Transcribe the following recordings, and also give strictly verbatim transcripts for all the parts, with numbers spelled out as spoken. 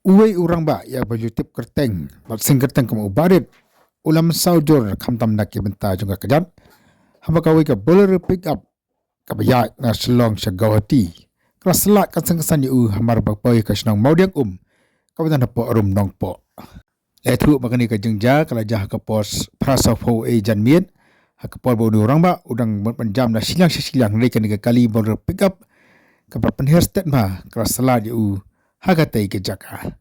Uwei u rangbah ïa ba ju tip kyrteng bad seng kyrteng kum u Barit u la mynsaw jur khamtam na ki bynta jong ka kjat, haba kawei ka Bolero pickup kaba ïaid na Shillong sha Guwahati ka la slad kynsan kynsan ïa u hamar ba poi ka shnong Mawdiangum kaba don hapoh Rum Nongpoh. La ïathuh ba kane ka jingjia ka la jia ha ka por phra sawphew janmiet, ha ka por ba une u rangbah u dang mut ban jam na shiliang sha shiliang, hynrei kane ka kali Bolero pickup kaba pynher stet ma ka la slad ïa u ha katei ka jaka.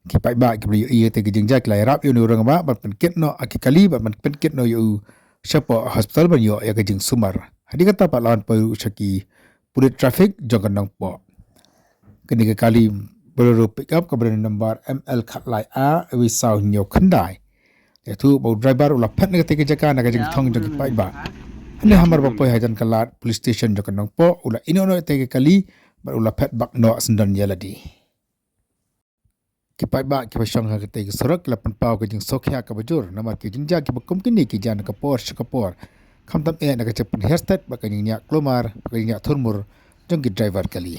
Ki paidbah kiba la ïohi ïa katei ka jingjia ki la ïarap ïa une u rangbah ban pynkit noh ïa ki kali bad ban pynkit noh ïa u shapoh hospital ban ïoh ïa ka jingsumar. Hadien kata pat la wan poi ruh sha ki pulit traffic jong ka Nongpoh. Kane ka kali Bolero pickup kaba don number M L khatlai A wei saw hynñiew khyndai. La ïathuh ba u driver u la phet na katei ka jaka na ka jingthong jong ki paidbah. Hynrei hamar ba poi hajan ka lad police station jong ka Nongpoh u la ïehnoh noh ïa katei ka kali bad u la phet bak noh syndon ïa lade. Ki paidbah kiba shong ha katei ka surok ki la pynpaw ka jingsngewkhia kaba jur namar ki jingjia kiba kum kine ki jia na ka por sha ka por, khamtam eh na ka jingpynher stet bad ka jingñiah kulmar bad ka jingñiah thurmur jong ki driver kali.